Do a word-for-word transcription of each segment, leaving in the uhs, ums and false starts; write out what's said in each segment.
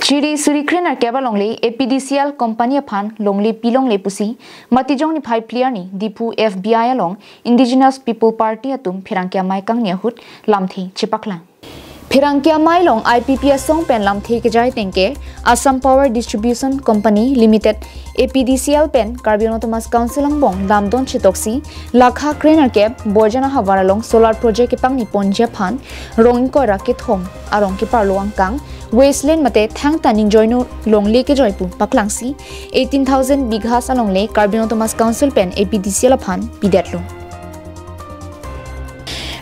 Chiri suri krenerkep alongle A P D C L company aphan longle pilongle pusi Matijong niphai phli arni Diphu F B I along Indigenous People Party atum pherangke amei kangni ahut lamthe chepaklang. Pherangke amei along I P P asong pen lamthe kejai ateng ke Assam Power Distribution Company Limited, A P D C L pen Karbi Anglong Autonomous Council angbong damdon chetoksi lakha krenerkep Boijana havar along solar project kepangni ponji aphan rong ingkoi ra kethom arong keparlo angkang wasteland mate thangta ningjoino longle kejoi pu paklangsi eighteen thousand bighas alongle Karbi Anglong Autonomous Council pen A P D C L aphan pidetlo.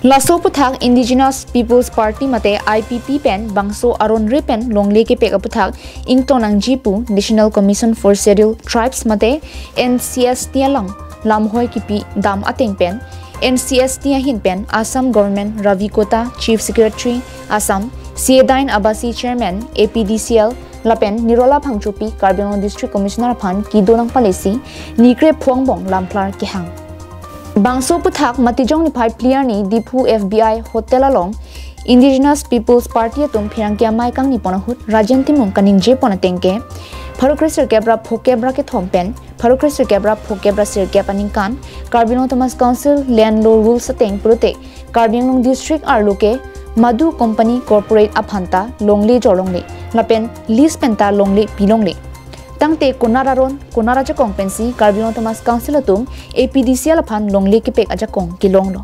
Laso aphuthak Indigenous People's Party mate I P P pen bangso aron re pen longle kepek aphuthak ingtong nangji pu National Commission for Scheduled Tribes mate N C S T along lamhoi kipi dam ateng pen N C S T ahin pen Assam Government Ravi Kota, Chief Secretary Assam, Siedain Abasi Chairman A P D C L lapen Nirola Phangchopi Karbi Anglong District Commissioner aphan kedo nangpalesi nikre phongbong lamphlar kehang. Bangso aphuthak Matijong niphai phli arni Diphu F B I Hotel along Indigenous People's Party atum pherangke amei kangni pon ahut Rajen Timung kaningjepon ateng ke pharo kresirkep ra phokep ra kethom pen pharo kresirkep ra phokep ra sirkep aningkan Karbi Anglong Autonomous Council Land Law Rules ateng pulote Karbi Anglong District arlo ke madu company corporate aphanta longle jorlongle lapen lease penta longle pilongle. Tangte konat aron, konat ajakong pensi Karbi Anglong Autonomous Council atum A P D C L aphan longle kepek ajakong kelonglo.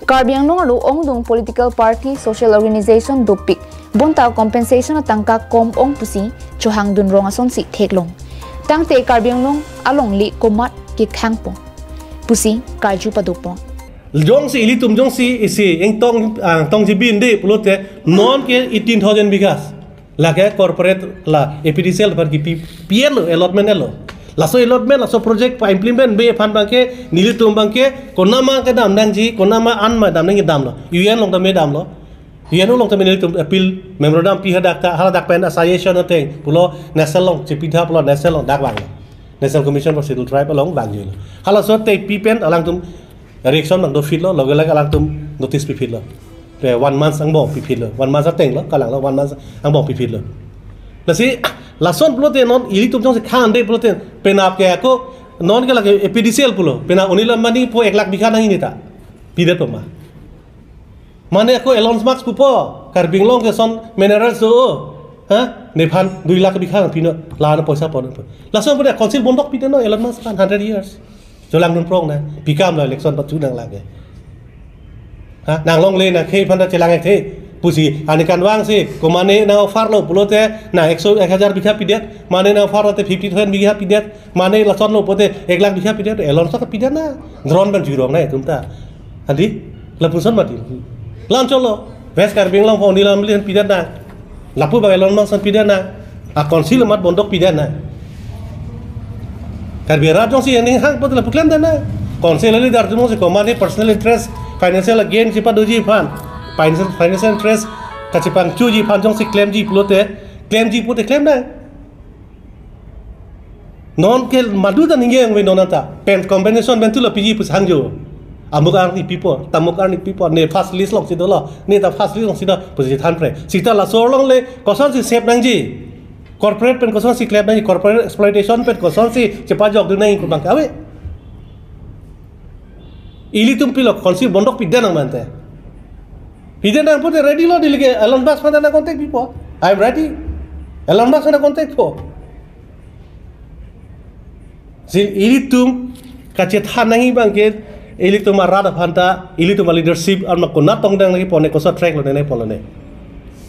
Karbi Anglong arlo ongdung political party, social organization dopik bonta compensation atangka kom ong pusi chohangdun rong asonsi theklong. Tangte Karbi Anglong alongle komat kekhangpo pusi karju padopo. Jongsi ilitum jongsi isi ingtong, ah, tong jibin de pulote non ke eighteen thousand bighas. Lake corporate la A P D C L aphan kipi, pi-enlo, allotment enlo. Laso allotment, laso project pa-implement be aphan abangke, nelitum abangke, konama kedam nangji, konama anma dam nangji damlo. U N along tame damlo. U N along tame nelitum appeal memorandum pi hadak ta, haladak pen suggestion ateng pulo, National along chepitha pulo, National along dak vanglo. National Commission for Scheduled Tribe along vangjilo. Halaso te pi pen alangtum reaction nang dophitlo, loge loge alangtum notice piphitlo. Te one month angbong piphitlo, one month atenglo, kalanglo one month angbong piphitlo. Lasi, lason pulote non ilitum jongsi khang de pulote penap ke ako, non ke lake A P D C L pulo, penap Anil Ambani po ek lakh bigha nangji neta. Pidet po ma. Mane ako Elon Musk pupo, Karbi Anglong ke son minerals do, ha? Nephan dui lakh bigha pino, la-an apoisa pon. Lason pulote council bondok pidetnon Elon Musk aphan hundred years. Cholangdun prong na, pikam lo election pachu nang lake. Ha, nang longle nang khei aphan ta chelang-ik the. Pusi, ani kanvangsi, komane nang offer lo pulote, nang ekso, ek hajar bigha pidet, mane nang offer lote fifty thousand bigha pidet, mane lason lo pulote, ek lakh bigha pidet, Elon Musk pidet na, drone pen jurong na itum ta. Adi, lapuson mati. Lan cholo, West Karbi Anglong pon Anil Ambani pidet na. Lapu bang Elon Musk pidet na, a council amat bondok pidet na. Karbi arat jongsi aning hang pulote lapu klemdet na. Council leader jongsi komane personal interest, financial gain chepadoji aphan, financial, financial interest kachepangchuji aphan jongsi klemji pulote, klemji pulote klem na. Non ke madu ta ningje yang ve non anta. Pen compensation pen tu la piji pusi hangjo. Amuk arni pipo, tamuk arni pipo, ne first list alongsi dolo, ne ta first list alongsi do, pusi than pre. Sita laso alongle, kosonsi save nangji. Corporate pen kosonsi klem nangji, corporate exploitation pen kosonsi chepajokdun nangji kemang kave. Ilitum pilo council bondok pidet nang mante. Pidet nang pulote ready lo, neli ke Elon Musk aphan ta nang contact pipo. I am ready. Elon Musk aphan ta contact po. Si ilitum kachethan nangji abangke ilitum arat aphan ta, ilitum aleadership arma konat tongdang nangji pone, koso track lone nangji pon lone.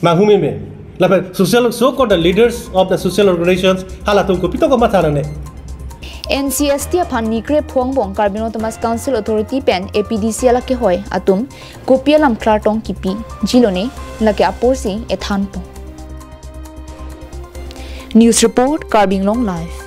Manghumeme. Lapen social, so called the leaders of the social organizations, halatum kopi to komatha nangne. N C S T aphan nikre phongbong Karbi Anglong Autonomous Council Authority pen A P D C L akehoi atum kopi alam klartong kipiji lone, lake apor si ethanpo. News report, Karbi Anglong Live.